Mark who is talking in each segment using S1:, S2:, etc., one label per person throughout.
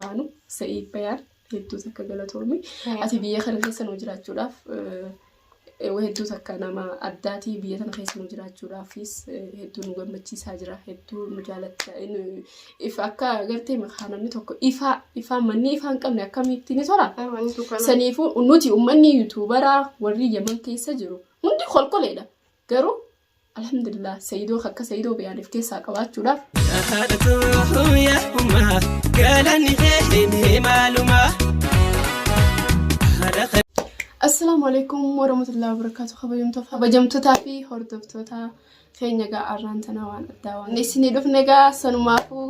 S1: aanu Sa'iid Bayaan hedduu takka galatoomi. Ati biyya kana keessa nu jiraachuudhaaf hedduu takka nama addaatii biyya tana keessa nu jiraachuudhaafis hedduu nu gammachiisaa jira. Hedduu nu jaalatta. If akka agartee maqaa namni tokko ifaa ifaa manni ifaa hin qabne akkamitti ni tola. Saniifuu nuti uummanni yuutuubaraa warri Yaman keessa jiru hundi kolkoleedha. Garuu Alhamdulillah Sayidoo akka Sayidoo Bayaaniif keessaa qabaachuudhaaf.
S2: Haadha too yaa ummaa galanni kee mee maalumaa. Haadha
S1: Assalaamu alaikum warahmatullahi wabarakatuh kabajamtoota kabajamtootaa fi hordoftoota keenya gaa arraan tana waan addaa waan isinii dhufne gaa sanumaafuu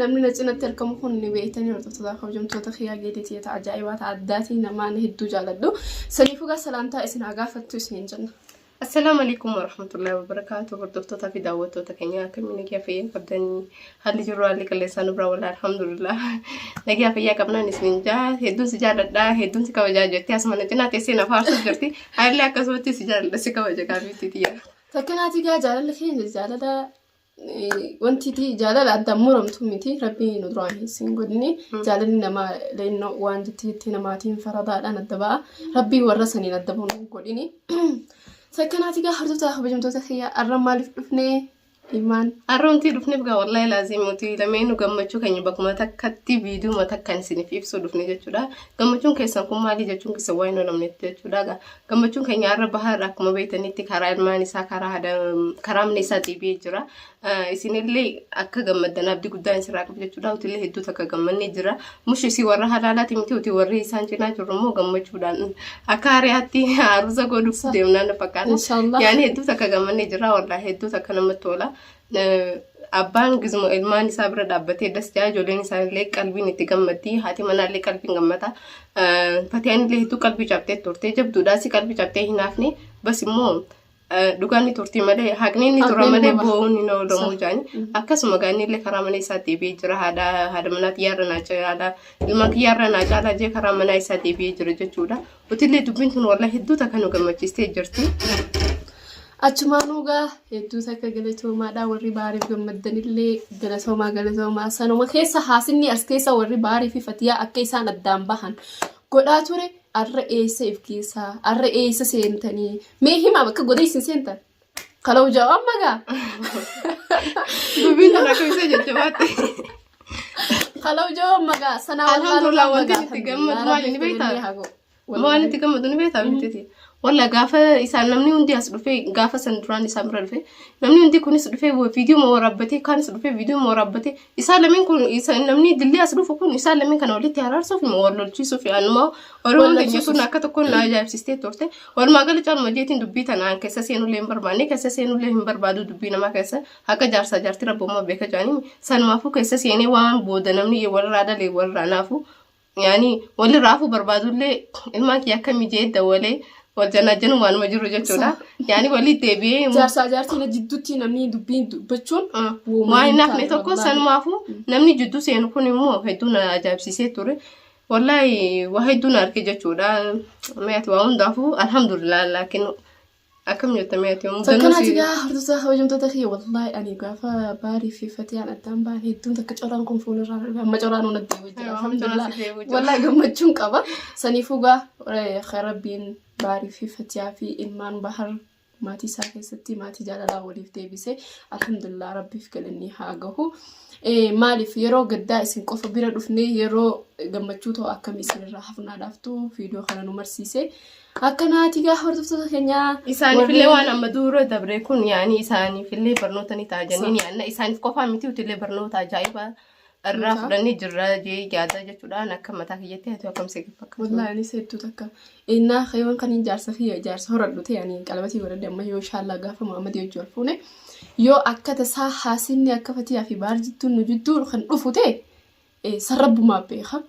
S1: namni na cinatti argamu kun ni beektanii hordoftoota kabajamtoota kiyyaa geedetii ta ajaa'ibaa ta addaatii namaan hedduu jaaladhu saniifuu gaa salaamtaa isin haa gaafattu isiniin jenna.
S3: Assalaamu alaikum warahmatullahi wabarakaatu hordoftoota fi daawwattoota keenya akkamiin nagaa fayyaa qabdanii haalli jirru haalli qilleensaa nu biraa walaa alhamdulillah nagaa fayyaa qabnaan isin jaa hedduun si jaalladha hedduun si kabajaa jetti asuma na cinaa teessee na faarsuuf jirti anillee akkasumatti si jaalladha si kabaja gaafiitti tiyya.
S1: Takkanaati gaa jaalalli keenya jaalala Wanti tii jaalala addaan muramtu miti rabbiin nu duraan hin siin godhini jaalalli namaa leennoo waan jetti jettee namaatiin faradaadhaan adda ba'a rabbiin warra saniin adda ba'u nu godhini. Sakkanaati gaa hordoftoota kabajamtoota kiyya arra maaliif dhufnee imaan.
S3: Har'a wanti dhufneef gaa wallaahi laazim nuti lameenuu gammachuu keenya bakkuma takkatti viidiyoo takkaan isiniif ibsuu dhufne jechuudha. Gammachuun keessan kun maali jechuun keessan waan hin oolamnetti jechuudha. Gaa Gammachuun keenya har'a bahaarra akkuma beektanitti karaa ilmaan isaa karaa haadha karaa mana isaa deebi'ee jira. Isinillee akka gammaddan abdii guddaan isirraa qaba jechuudha. Nutillee hedduu takka gammannee jira. Mushi isii warra halaalaati miti nuti warri isaan cinaa jirru immoo gammachuudhaan akka hariyaatti haruuza godhuuf deemnaan na fakkaata.
S1: Inshallah.
S3: Yaani hedduu takka gammannee jira wallahi hedduu takka namatti tola. Abbaan gizuma ilmaan isaa bira dhaabbatee das jaa ijoolleen isaanillee qalbiin itti gammaddi haati manaallee qalbiin gammata. Fatiyaan illee hedduu qalbii cabtee turte jabduudhaa si qalbii cabtee hin hafne bas immoo dhugaan ni turti malee haqni ni tura
S1: Haqni
S3: malee
S1: ni baha.
S3: boo'uun hin oolamu jaani akkasuma gaanni illee karaa mana isaa deebi'ee jira haadha haadha manaa xiyyaarra naa caalaa ilmaan kiyyaarra naa caalaa jee karaa manaa isaa deebi'ee jira jechuudha. Utillee dubbiin tun wallahi hedduu takka nu gammachiistee jirti.
S1: Achumaanuu gaa hedduu takka galatoomaadha warri baariif gammaddanillee galatoomaa galatoomaa sanuma keessa haasinni as keessa warri baarii fi fatiyaa akka isaan addaan bahan godhaa ture arra eessa if keessaa arra eessa seentanii mee himaa bakka goda isin seentan kalau ja'a amma gaa
S3: Dubbiin tun akka isa jajjabaatte.
S1: kalau ja'a amma gaa sanaa
S3: Alhamdulillah wanti nuti gammadu maali ni beektaa? Waan itti gammadu ni beektaa miti. Walla gaafa isaan namni hundi as dhufee gaafa san duraan isaan bira dhufe namni hundi kunis dhufee viidiyoo ma waraabbatee kaanis dhufee viidiyoo ma waraabbatee isaan lameen kun namni dillee as dhufu kun isaan lameen kana walitti araarsuuf ma wal lolchiisuuf anuma Oromoon keenya kun akka tokkoon na ajaa'ibsiistee turte. Walumaa gala caaluma jeetiin dubbii tanaan keessa seenullee hin barbaanne keessa seenullee hin barbaadu dubbii namaa keessa akka jaarsaa jaartii rabbummaa beeka jaanii sanumaafuu keessa seenee waan booda namni walirraa dhalee walirraa naafu yaani walirraa hafuu barbaadullee ilmaan kiyya akka mijee dawwalee wal janaajjanu waanuma jiru jechuudha. Yaani walii deebi'ee
S1: Jaarsaa jaartiin jidduutti namni dubbiin dubbachuun
S3: waan hin hafne tokko sanumaafuu namni jidduu seenu kun immoo hedduu na ajaa'ibsiisee ture. Wallaahi waa hedduu na arge jechuudha. Mee ati waa hundaafuu alhamdulillah laakiin akkam jetta mee ati mudannoo
S1: Sakkanaati
S3: si
S1: gaa hordoftoota kabajamtoota kiyya wallaahi ani gaafa baarii fi fatiyaan addaan ba'an hedduun takka coraan kun fuulirraa darbe amma coraan hun addeebu jira
S3: Aywa,
S1: alhamdulillah
S3: coraan si deebi'u jira.
S1: wallaahi gammachuun qaba saniifuu gaa rabbiin baarii fi fatiyaa fi ilmaan bahar maatii isaa keessatti maatii jaalalaa waliif deebise alhamdulillah rabbiif galanni haa gahu. Maaliif yeroo gaddaa isin qofa bira dhufnee yeroo gammachuu ta'u akkamii isinirraa hafnaadhaaftu viidiyoo kana nu marsiise. Akkanaati gaa hordoftoota keenyaa.
S3: Isaaniifillee waan amma dura dabre kun yaani isaaniifillee barnoota ni ta'a jennee ni yaadna. Isaaniif qofaa miti utillee barnoota ajaa'ibaa irraa
S1: Mucaa.
S3: fudhannee jirra jee yaada jechuudhaan akka mataa kiyyatti ati akkam si fakkaatu.
S1: Wallahi anis hedduu takka innaa kayoon kan jaarsa kiyya jaarsa horadhu ta'e ani qalabatii godhadhe amma yoo inshallah gaafa Muhammad wajji wal fuune yoo akka tasaa haasinni akka fatiyaa fi baar jidduun nu jidduu kan dhufu ta'e san rabbumaa beeka.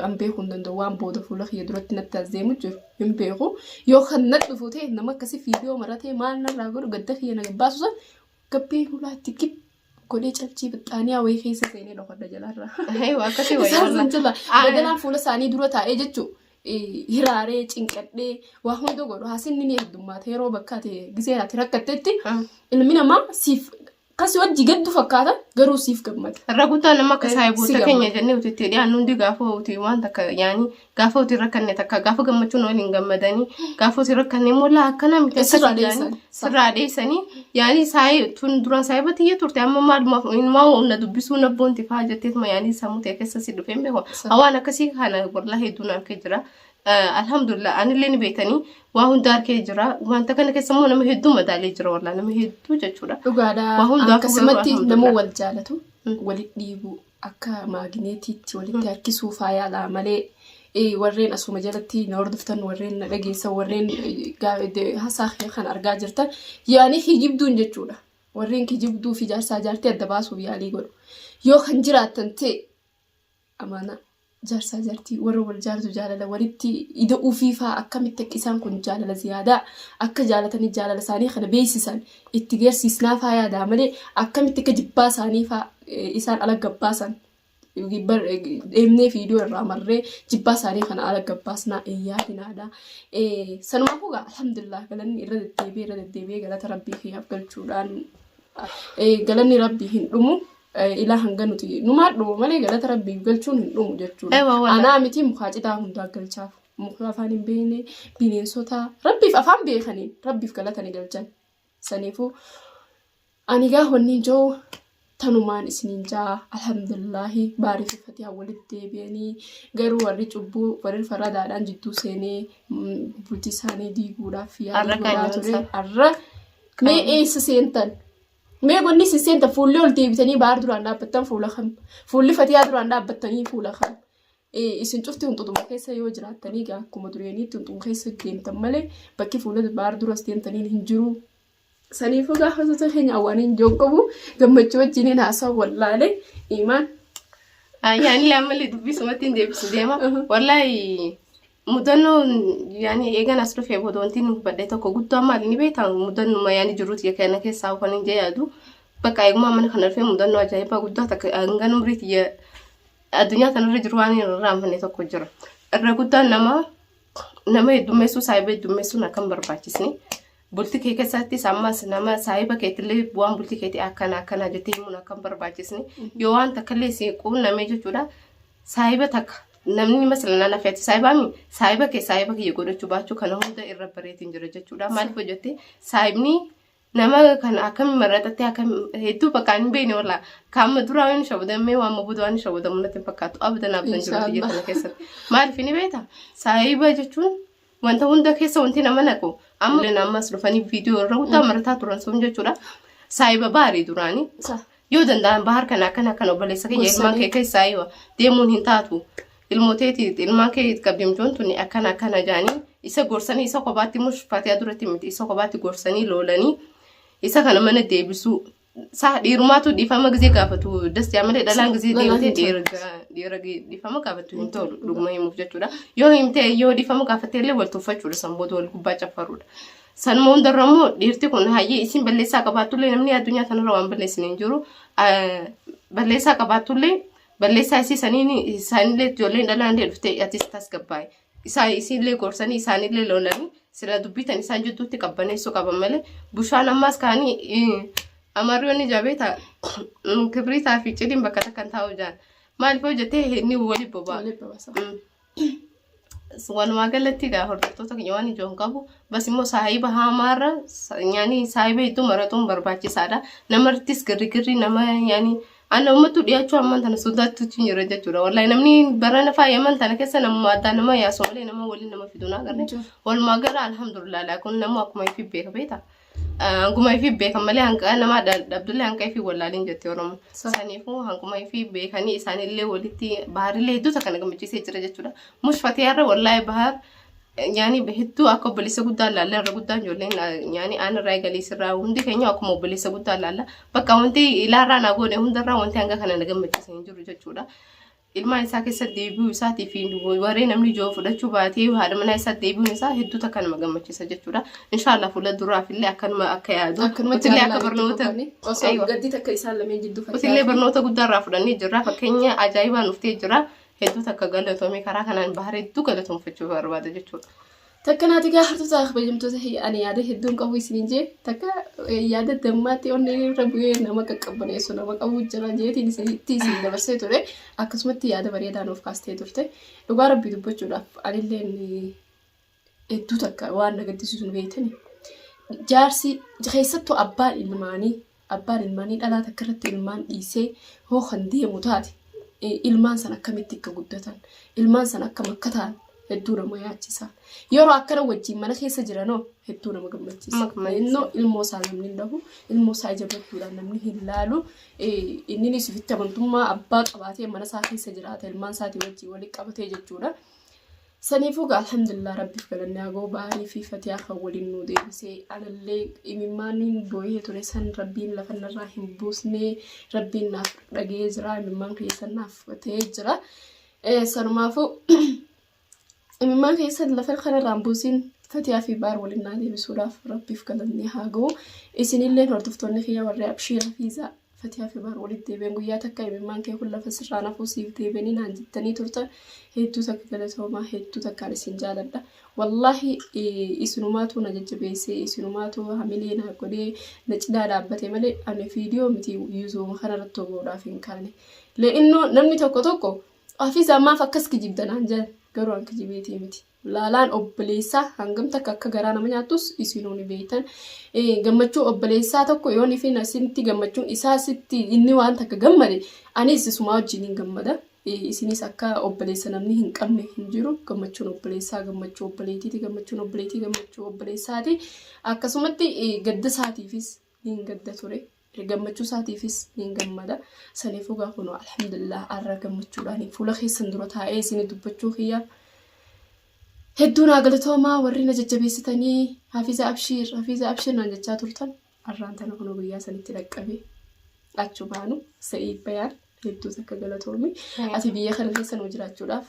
S1: An beekuu hin danda'u waan booda fuula kiyya duratti natti as deemu jiru hin beeku. Yoo kan na dhufu ta'e nama akkasii viidiyoo maratee maal narraa godhu gadda kiyya na baasu san gabbee hulaatti gib godhee cabchii bixxaaniyaa wayii keessa seenee dhokadha jalarraa.
S3: Aywa akkasii wayii
S1: Isaan sun
S3: wallah.
S1: jala
S3: Ah.
S1: badalaan fuula isaanii dura taa'ee jechuu hiraaree cinqadhee waa hunda godhu haasinni ni heddummaata yeroo bakka ati gisee ati rakkattetti
S3: Ah.
S1: ilmi namaa siif Kasi wajji gaddu fakkaata garuu siif gammada.
S3: Irra guddaa nama akka
S1: Si
S3: saahiboota
S1: gammada.
S3: keenya jennee uti itti dhiyaannu hundi gaafa uti waan takka yaani gaafa uti rakkanne takka gaafa gammachuun waliin gammadanii gaafa uti rakkanne immoo laa akkana miti akkas
S1: Sirraa
S3: jedhanii
S1: dheessan.
S3: sirraa dheessanii yaani saayi tun duraan saahiba tiyya turte amma maalumaaf maa na dubbisuu na boonti faa jetteetuma yaani sammuu ta'e keessa si dhufee hin beeku. Waan akkasii kana wallahi hedduu naaf kee jira. Alhamdulillah anillee ni beektanii waa hunda harkee jira. Wanta kana keessa immoo nama hedduu madaalee jira wallahi nama hedduu jechuudha.
S1: Dhugaadha.
S3: Waa hundaafuu
S1: Akkasumatti
S3: garuu
S1: nama
S3: alhamdulillah.
S1: wal jaalatu walitti dhiibuu akka maagineetiitti walitti harkisuu faayaa malee warreen asuma jalatti na hordoftan warreen na dhageessan warreen haasaa kan argaa jirtan yaanii kijibduun jechuudha. Warreen kijibduu fi jaarsaa jaartii adda baasuuf yaalii godhu. Yoo kan jiraattan ta'e amaanaa jaarsaa jaartii warra wal jaalatu jaalala walitti ida'uu fi faa akkamitti akka isaan kun jaalala ziyaadaa akka jaalatanii jaalala isaanii kana beeksisan itti geersiisnaa faa yaadaa malee akkamitti akka jibbaa isaanii faa isaan ala gabbaasan deemnee viidiyoo irraa marree jibbaa isaanii kana ala gabbaasnaa hin yaadinaadha. Sanumaafuu gaa alhamdulillah galanni irra deddeebi'ee irra deddeebi'ee galata rabbii kiyyaaf galchuudhaan galanni rabbii hin dhumu. Ilaa hanga nuti numaa dhumu malee galata rabbiif galchuun hin dhumu jechuudha.
S3: Ewa wala.
S1: Anaa miti mukaa citaa hundaa galchaaf. Muka afaan hin beekne bineensota rabbiif afaan beekaniin rabbiif galata ni galchan. Saniifuu ani gaa wanni jiru tanumaan isiniin jaa alhamdulillahi baarii fi fatihaa walitti deebi'anii garuu warri cubbuu warri faradaadhaan jidduu seenee bultii isaanii diiguudhaaf yaalii
S3: Har'a
S1: godhaa
S3: kan
S1: ture.
S3: yoonsa.
S1: Har'a mee eessa seentan? Mee gonni isin seentan fuulli ol deebitanii baar duraan dhaabbattan fuula kam? Fuulli fatihaa duraan dhaabbattanii fuula kam? Isin cufti hunxuxuma keessa yoo jiraattanii gaa akkuma dureeniitti hunxuxuma keessa deemtan malee bakki fuula baar duras deemtaniin hin jiru. Saniifuu gaafattoota keenya awwaaniin ijoon qabu gammachuu wajjiniin haasawu wallaale imaan.
S3: Yaani ammallee dubbisumatti hin deebisu deema. Wallaahi mudannoo yaani eegan as dhufee booda wanti nu hubadhe tokko guddaa maali ni beektaa mudannuma yaani jiruuti kana keessaa kan hin yaadu. Bakka eegummaa mana kana dhufee mudannoo ajaa'ibaa guddaa takka hanga umrii tiyya addunyaa kanarra jiru waan hin irraanfanne tokko jira. Irra guddaan nama nama heddummeessuu saahiba heddummeessuun akka hin barbaachisne. Bultii kee keessattis ammas nama saahiba keetillee waan bultii keetii akkana akkana jettee himuun akka hin barbaachisne. Yoo waan takkallee si quunname jechuudha. Saahiba takka namni masala nana feeti saahibaami saahiba kee saahiba kiyya godhachuu baachuu kana hunda irra bareetiin jira jechuudha. Maaliif hojjette saahibni nama kana akkami marraxattee akkam hedduu bakka hin beekne walla kaama duraa waan shawwadamee waan mabuuda waan shawwadamu natti hin fakkaatu abadan abadan jiru biyya kana keessatti. Maaliif ni beektaa saahiba jechuun wanta hunda keessa wanti nama naqu amma ammas dhufanii viidiyoo irra guddaa marataa turan sun jechuudha. Saahiba baarii duraanii yoo danda'an bahar kana akkana akkana obboleessa kiyya ilmaan kee keessaa yoo deemuun hin taatu. Ilmooteeti ilmaan kee qabdimtoon tuni akkana akkana jaanii isa gorsanii isa kophaatti mushfatee duratti miti isa kophaatti gorsanii loolanii isa kana mana deebisuu. Saa dhiirumaatu dhiifama gisee gaafatu dastii malee dhalaan gisee
S1: Dhalaan
S3: deemtee
S1: hin
S3: dhiira dhiifama gaafatu hin tolu dhuguma himuuf jechuudha. Yoo himtee yoo dhiifama gaafatte illee wal tuffachuudha san booda wal gubbaa caffaruudha. Sanuma hundarra immoo dhiirti kun hayyee isin balleessaa qabaattullee namni addunyaa kanarra waan balleessin hin jiru. Balleessaa qabaattullee balleessaa isii saniin isaanillee ijoolleen dhalaan illee dhuftee atis tasgabbaa'e. Isaan isiillee gorsanii isaanillee lolanii sila dubbitan isaan jidduutti qabbaneessuu qaban malee bushaan ammaas kaanii amarriyoonni jabeeta kibriitaa fi cidiin bakka takka hin taa'u jaan. Maaliif hojjetee inni wali boba'a.
S1: Walitti babasa.
S3: Walumaa galatti egaa hordoftoota keenya waan ijoon qabu bas immoo saahiba hamaarra yaani saahiba hedduu maratuun barbaachisaadha. Namarrattis girrigirri nama yaani ana uummattu dhiyaachuu ammaan tana sodaattuutu jira jechuudha. Wallahi namni barana faayyaman tana keessa namuma addaa nama yaasu malee nama waliin nama fidu naa agarre. Walumaa gala alhamdulillah kun nama akkuma ifi beeka beekta. Hanguma ifi beekan malee hanqa nama dhabdullee hanqa ifi wallaaliin jetti Oromoo. Saniifuu hanguma ifi beekanii isaanillee walitti baharillee hedduu takka na gammachiisee jira jechuudha. Mushfatee har'a wallaahi bahar yaani hedduu akka obboleessa guddaa laalla irra guddaa ijoolleen yaani aan irraa eegalee sirraa hundi keenya akkuma obboleessa guddaa laalla. Bakka wanti ilaarraa naa goone hundarraa wanti hanga kana na gammachiise hin jiru jechuudha. Ilmaan isaa keessa deebi'uu isaatii fi warreen namni ijoo fudhachuu baatee haadha manaa isaa deebi'uun isaa hedduu takka nama gammachiisa jechuudha. Inshaallah fuula duraaf illee akkanuma akka yaadu.
S1: Akkanumatti
S3: Utillee akka
S1: jaalalaa itti
S3: barnoota
S1: fufanii osoo
S3: Aywa.
S1: gaddi takka isaan lameen jidduu
S3: Utillee
S1: fatihaa fi
S3: barnoota guddaa irraa fudhannee jirra. Fakkeenya ajaa'ibaa nuuf ta'ee jira. Hedduu takka galatoomee karaa kanaan bahar hedduu galatoomfachuu barbaada jechuudha.
S1: Takka naati gaa hordoftoota kabajamtoota ani yaada hedduun qabu isiniin jee takka yaada dammaatti onnee irra bu'ee nama qaqqabbaneessu nama qabu jira jeetiin isinitti isin dabarsee ture akkasumatti yaada bareedaa nuuf kaastee turte dhugaa rabbii dubbachuudhaaf anilleen hedduu takka waan na gaddisiisu nu beektani. Jaarsi keessattuu abbaan ilmaanii abbaan ilmaanii dhalaa takka irratti ilmaan dhiisee hoo kan deemu taate ilmaan san akkamitti akka guddatan ilmaan san akkam akka ta'an hedduu nama yaachisa. Yeroo akkana wajjin mana keessa jiranoo hedduu nama gammachiisa.
S3: Nama gammachiisa.
S1: Innoo ilmoo isaa namni hin dhabu ilmoo isaa ija badduudhaan namni hin laalu inninis ofitti amantummaa abbaa qabaatee mana isaa keessa jiraata ilmaan isaatii wajjin walitti qabatee jechuudha. Saniifuu gaa alhamdulillah rabbiif galanni haa ga'u Baharii fi Fatiyaa kan waliin nu deebisee anallee imimmaaniin booyee ture san rabbiin lafa narraa hin buusnee rabbiin naaf dhaga'ee jira imimmaan keessan naaf ta'ee jira. Sanumaafuu imimmaan keessan lafa kanarraa hin buusin Fatiyaa fi Bahar waliin naa deebisuudhaaf rabbiif galanni haa ga'u. Isinilleen hordoftoonni kiyya warri abshiira fiizaa Fatiyaa fi Bahar walitti deebi'an guyyaa takka imimmaan kee kun lafa sirraa nafuu siif deebi'anii naan jettanii turtan hedduu takka galatoomaa hedduu takkaan isin jaaladha. Wallaahi isinumaatu na jajjabeessee isinumaatu hamilee naa godhee na cinaa dhaabbate malee ani viidiyoo miti yuutuuma kanarratti ba'uudhaaf hin kaane. Le'innoo namni tokko tokko Hafiizaa maaf akkas kijibda naan jedhan garuu an kijibeetii miti. Laalaan obboleessaa hangam takka akka garaa nama nyaattus isinuu ni beektan. Gammachuu obboleessaa tokko yoon ifin asitti gammachuun isaa sitti inni waan takka gammade anis isumaa wajjin hin gammada. Isinis akka obboleessa namni hin qabne hin jiru. Gammachuun obboleessaa gammachuu obboleettiiti gammachuun obboleettii gammachuu obboleessaati. Akkasumatti gadda isaatiifis niin gadda ture. Gammachuu isaatiifis niin gammada. Saniifuu gaa kunoo alhamdulillah arra gammachuudhaan fuula keessan dura taa'ee isin dubbachuu kiyyaaf hedduu naa galatoomaa warri na jajjabeessitanii hafiza abshiir hafiza abshiir naan jechaa turtan arraan tana kunoo guyyaa sanitti dhaqqabe achumaanu Sa'iid Bayaan hedduu takka galatoomi. Ati biyya kana keessa nu jiraachuudhaaf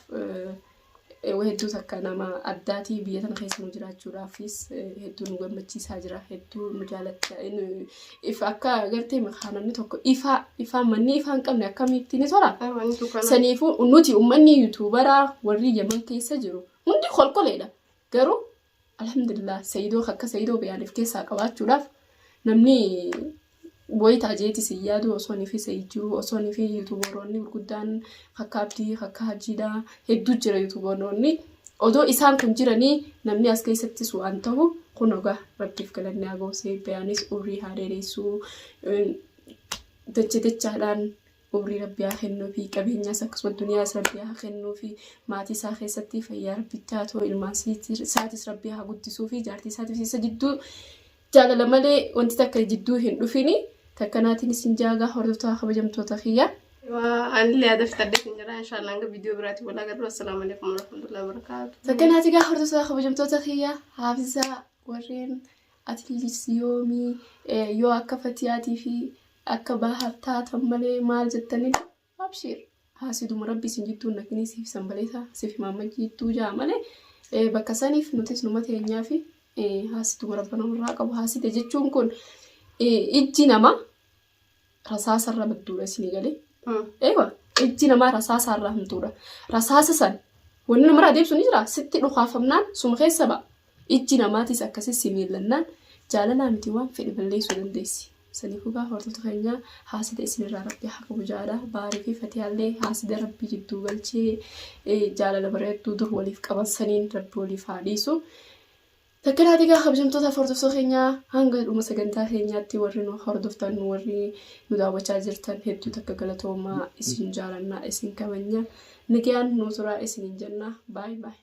S1: hedduu takka nama addaatii biyya tana keessa nu jiraachuudhaafis hedduu nu gammachiisaa jira. Hedduu nu jaalacha. If akka agartee namni tokko ifaa ifaa manni ifaa hin qabne akkamitti ni tola. Saniifuu nuti uummanni yuutuubaraa warri Yaman keessa jiru hundi kolkoleedha. Garuu Alhamdulillah Sa'idoo akka Sa'idoo Bayaaniif keessaa qabaachuudhaaf namni wayitaa jeetis hin yaadu osoo ni fi Sa'id jiru osoo ni fi yuutuubaroonni gurguddaan akka Abdii akka Hajiidha hedduu jira yuutuubaroonni odoo isaan kun jiranii namni as keessattis waan ta'u kun ogaa rabbiif galanni haa ga'u Sa'id Bayaanis umrii haa dheereessuu dacha dachaadhaan Umrii rabbi haa kennuufi qabeenyaas akkasuma duniyaas rabbi haa kennuufi maatii isaa keessatti fayyaa rabbitti haa ta'u ilmaan isaatis rabbi haa guddisuufi jaartii isaatiif isa jidduu jaalala malee wanti takka jidduu hin dhufini takka naatiin isin jaagaa hordoftoota kabajamtoota kiyya.
S3: Anillee yaada fixadhee hin jira inshallah hanga viidiyoo biraatti wal agarru assalaamu alaikum warahmatullahi wabarakatuh.
S1: Takka naati gaa hordoftoota kabajamtoota kiyya haafizaa warreen atleast yoomii yoo akka fatiyaatii fi Akka Bahar taatan malee maal jettanidha abshiir haasiduma rabbi isin jidduu hin naqinii siif sanbaleeta siif Muhammad jidduu jaa malee bakka saniif nutis numa teenyaa fi haasiduma rabba namarraa qabu haasida jechuun kun ijji namaa rasaasarra badduudha isinii galee eewa ijji namaa rasaasarra hamtuudha rasaasa san wanni namarraa deebsu ni jira sitti dhukaafamnaan suma keessa ba'a ijji namaatis akkasi si miillannaan jaalalaa miti waan fedhe balleessuu dandeessi. Saniifuu gaa hordoftoota keenya haasida isinirraa rabbi haa qabu jaadha. Baarii fi Fatiyaallee haasida rabbi jidduu galchee jaalala bareedduu dur waliif qaban saniin rabbi waliif haa dhiisu. Takkanaati gaa kabajamtoota hordoftoota keenya hanga dhuma sagantaa keenyaatti warri nu hordoftan warri nu daawwachaa jirtan hedduu takka galatoomaa isin jaalannaa isin kabajna. Nagayaan nu turaa isiniin jenna. Baay baay.